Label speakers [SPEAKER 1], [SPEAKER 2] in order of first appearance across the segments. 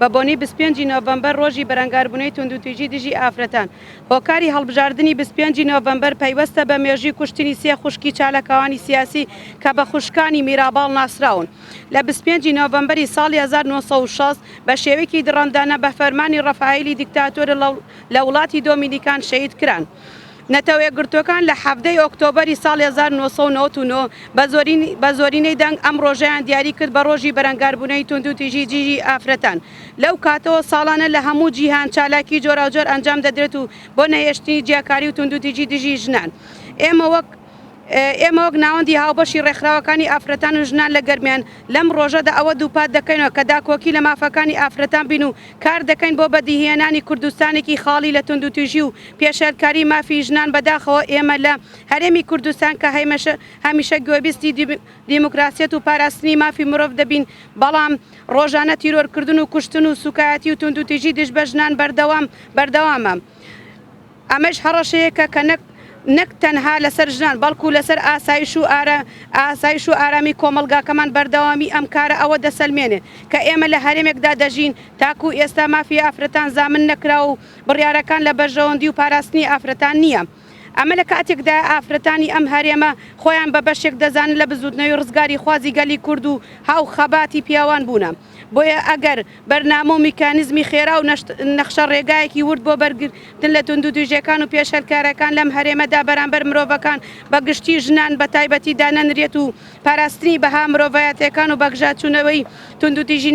[SPEAKER 1] بە بۆنەی 25 ی نۆڤەمبەر ڕۆژی بەرەنگاربوونەوەی توندوتیژی دژی ئافرەتان. هۆکاری هەڵبژاردنی 25 ی نۆڤەمبەر پەیوەستە بە مێژووی کوشتنی سێ خوشکی چالاکوانی سیاسی کە بە خوشکانی میراباڵ ناسراون لە 25 ی نۆڤەمبەری ساڵی 1960 بە شێوەیەکی دڕەندانە بە فەرمانی ڕەفایلی دیکتاتۆر لە وڵاتی دۆمینیکان شەهید کران. نەتەوەیەکگرتووەکان لە 17 ی ئۆکتۆبەری ساڵی 1999 بە زۆرینەی دەنگ ئەم ڕۆژەیان دیاری کرد بە ڕۆژی بەرەنگاربوونەوەی توندوتیژی دژی ئافرەتان. لەو کاتەوە ساڵانە لە هەموو جیهان چالاکی جۆراوجۆر ئەنجام دەدرێت و بۆ نەهێشتنی جیاکاری و توندوتیژی دژی ژنان ئێمە وەک ئێمە وەک ناوەندی هاوبەشی ڕێکخراوەکانی ئافرەتان و ژنان لە گەرمیان لەم ڕۆژەدا ئەوە دووپات دەکەینەوە کە داکۆکی لە مافەکانی ئافرەتان بین و کار دەکەین بۆ بەدیهێنانی کوردستانێکی خاڵی لە توندوتیژی و پێشێلکاری مافی ژنان بەداخەوە ئێمە لە هەرێمی کوردستان کە هەمیشە گوێبیستی دیموکراسیەت و پاراستنی مافی مرۆڤ دەبین بەڵام ڕۆژانە تیرۆرکردن و کوشتن و سوکایەتی و توندوتیژی دژ بە ژنان بەردەوام بەردەوامە. ئەمەش هەڕەشەیەکە کە نەک نەک تەنها لەسەر ژنان بەڵکو لەسەر ئاسایش و ئاسایش و ئارامی کۆمەڵگاکەمان بەردەوامی ئەم کارە ئەوە دەسەلمێنێت کە ئێمە لە هەرێمێکدا دەژین تاکو ئێستا مافی ئافرەتان زامن نەکراوە و بڕیارەکان لە بەرژەوەندی و پاراستنی ئافرەتان نییە. ئەمە لە کاتێکدایە ئافرەتانی ئەم هەرێمە خۆیان بە بەشێک دەزانن لە بزوتنەوەی ڕزگاریخوازی گەلی کورد و هاو خەباتی پیاوان بوونە. بۆیە ئەگەر بەرنامە و میکانیزمی خێرا و نەخشە ڕێگایەکی ورد بۆ بەرگرتن لە توندوتیژیەکان و پێشێلکاریەکان لەم هەرێمەدا بەرامبەر مرۆڤەکان بە گشتی و ژنان بە تایبەتی دانەنرێت و پاراستنی بەها مرۆڤایەتیەکان و بەگژاچوونەوەی توندوتیژی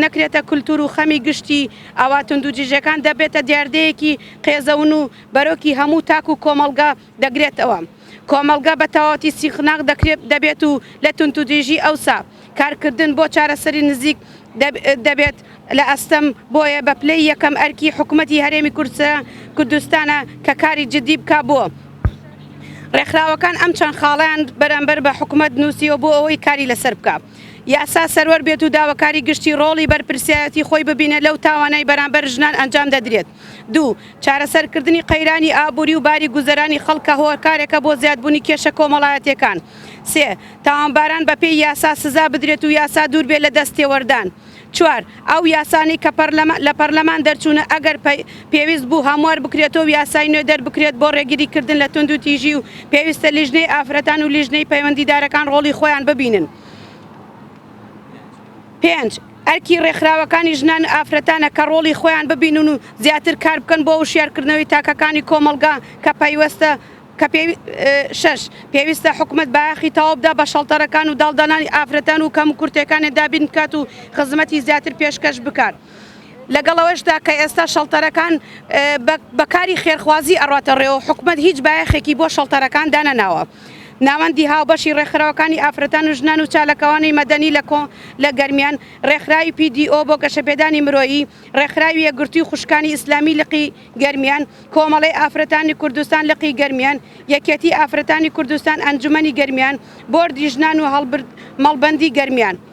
[SPEAKER 1] نەکرێتە کولتور و خەمی گشتی ئەوا توندوتیژیەکان دەبێتە دیاردەیەکی قێزەون و بەرۆکی هەموو تاک و کۆمەڵگا دەگرێتەوە. کۆمەڵگا بە تەواوەتی سیخناخ دەکرێت دەبێت و لە توندوتیژی ئەوسا کارکردن بۆ چارەسەری نزیک دەبێت لە ئەستەم، بۆیە بە پلەی یەکەم ئەرکی حکومەتی هەرێمی کوردستانە کە کاری جدی بکا بۆ ڕێکخراوەکان ئەم چەند خاڵەیان بەرامبەر بە حکومەت نووسیوە بۆ ئەوەی کاری لەسەر بکا. یاسا سەروەر بێت و داواکاری گشتی ڕۆڵی بەرپرسیارەتی خۆی ببینێت لەو تاوانەی بەرامبەر ژنان ئەنجام دەدرێت. دوو، چارەسەرکردنی قەیرانی ئابووری و باری گوزەرانی خەڵک کە هۆکارێکە بۆ زیادبوونی کێشە کۆمەڵایەتییەکان. سێ، تاوانباران بەپێی یاسا سزا بدرێت و یاسا دوور بێت لە دەست تێوەردان. چوار، ئەو یاسانەی کە لە پەرلەمان دەرچوونە ئەگەر پێویست بوو هەموار بکرێتەوە و یاسای نوێ دەربکرێت بۆ ڕێگریکردن لە توندوتیژی و پێویستە لیژنەی ئافرەتان و لیژنەی پەیوەندیدارەکان ڕۆڵی خۆیان ببینن. پێنج، ئەرکی ڕێکخراوەکانی ژنان و ئافرەتانە کە ڕۆڵی خۆیان ببینن و زیاتر کار بکەن بۆ وشیارکردنەوەی تاکەکانی کۆمەڵگا کە پەیوەستە کە شەش، پێویستە حکومەت بایەخی تەواو بدا بە شەڵتەرەکان و داڵدەنانی ئافرەتان و کەموکورتیەکانیان دابین بکات و خزمەتی زیاتر پێشکەش بکات. لەگەڵ ئەوەشدا کە ئێستا شەڵتەرەکان بە کاری خێرخوازی ئەڕاتە ڕێوە حکومەت هیچ بایەخێکی بۆ شەڵتەرەکان دانەناوە. ناوەندی هاوبەشی ڕێکخراوەکانی ئافرەتان و ژنان و چاالکوانی مەدەنی لە لە گەرمیان، ڕێکخراوی PDO بۆ گەشەپێدانی مرۆیی، ڕێکخراوی یەکگرتووی خوشکانی ئیسلامی لقی گەرمیان، کۆمەڵەی ئافرەتانی کوردستان لقی گەرمیان، یەکێتی ئافرەتانی کوردستان ئەنجومەنی گەرمیان، بۆردی ژنان و مەڵبەندی گەرمیان.